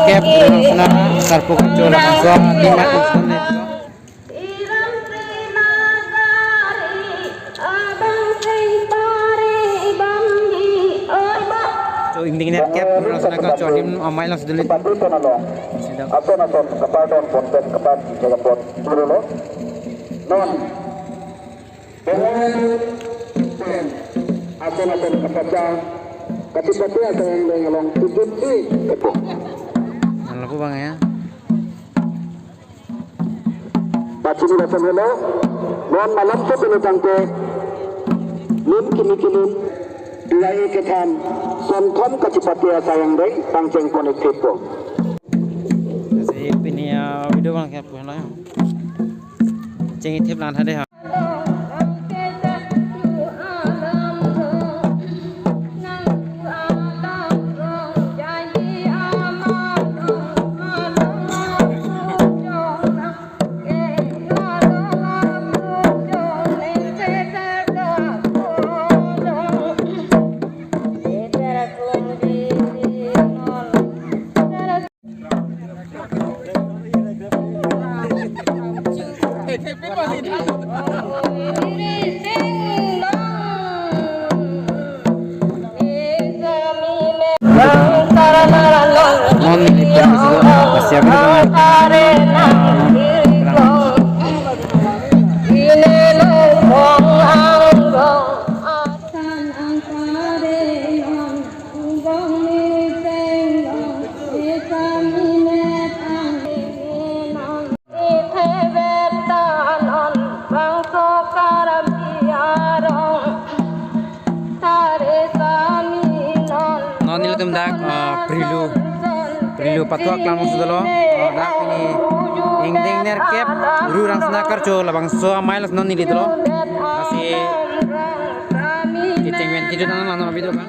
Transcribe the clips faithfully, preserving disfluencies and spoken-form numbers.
Kep, langsung na, sarpo kep, labangso, tingkat, langsung na. So, ingdeng nerkep, langsung na, kacho adim amei langsung dulu. Ason ason kepardon ponpen kepat jagapon dulu lo. Non. Ason ason kepacah kachipate asai angdeng along tujuh si kepo. Lapu bang ya. Pachini lason helo, non malam sepuluh tangte, lim kimi kilim, dua kethan, sonthom kachipate asai angdeng, pangcheng pon ik thepo. Kasi pini ya video bang kep helo ya. Cheng ik thep lang tha dei ha. Non nelitum dak, ah, Prilu, Prilu Patuak lang musu dolo. Ah, dak pini ingdeng nerkep, ru rang sena karcho, labangso amei lason non neli dolo. Lasi kechengmen kejut nang lang non video kan.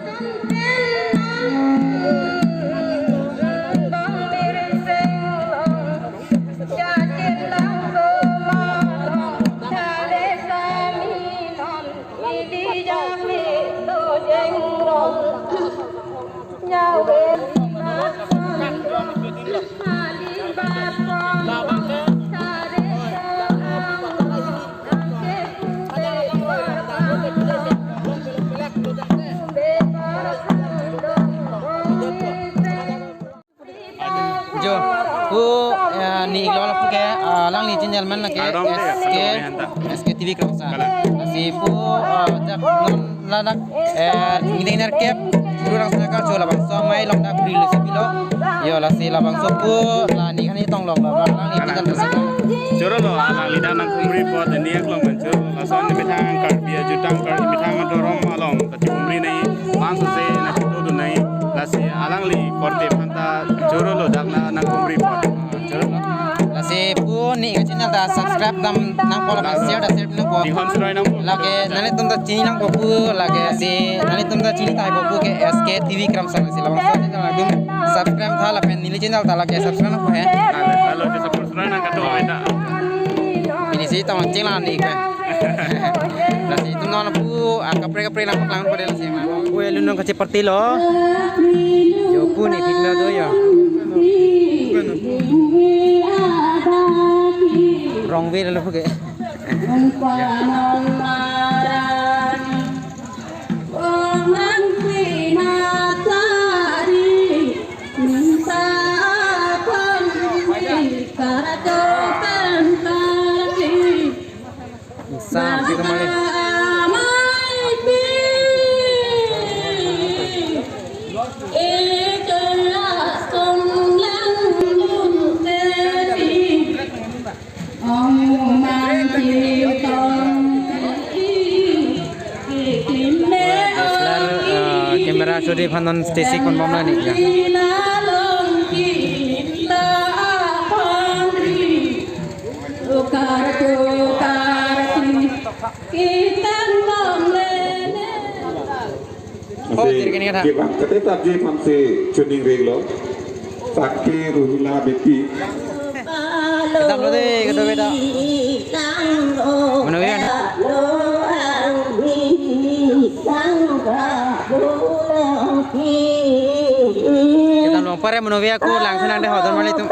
Jo, pu, eh, ne iklo lapu ke, ah, alangli channel amen lake Ardom de, S K, ardom de, anta. S K T V Kramsa. Kalang. Lasi pu, ah, jak non ladak, eh, ingdeng nerkep, ru rang sena karcho labangso amei along dak Prilu si pilo. Yo, lasi labangso pu, la ne kani tong lok, la, la, alangli channel Kramsa. Choro lo, alangli dak nangkehumri apot, ne aklong man choro lo, lason ne methang Karbi ajutang, Karbi methang adorom along, kachehumri nai, bang sose nangketodun nai, lasi alangli korte aphanta choro lo dak na nangkehumri apot. Choro lo. Lasi pu ne channel ta subscribe dam nangpo lapen share ta share nangpo. Tinghon suroi nangpo. Lake nanglitum ta chini nangpo pu, lake si nanglitum ta chini tahai po pu ke S K T V Kramsa si labangso channel atum subscribe tha lapen neli channel ta lake subscribe nangpo he. Lalo, lalo, di support suroi nang kado eda. Pini si tong ching lang ne ke. Lasi itum non pu, ah, kaprek kaprek nangpaklang pada lasi. Pu alun nang kacheparty lo. Jo pu ne phit lo do jo. Wrong way lo pu ke. Sa, kita mali. Camera shoot aphan non stage ik pon bom nang ne ya. Oh, jadi kini kata. Kebang kete tabji phamsi chuning ring lo. Sakhi Ruhila Beti. Kita lo deh, kita beda. Mana ya? Kita lo. Pare monovi ako langthu nang de hodon mali tum.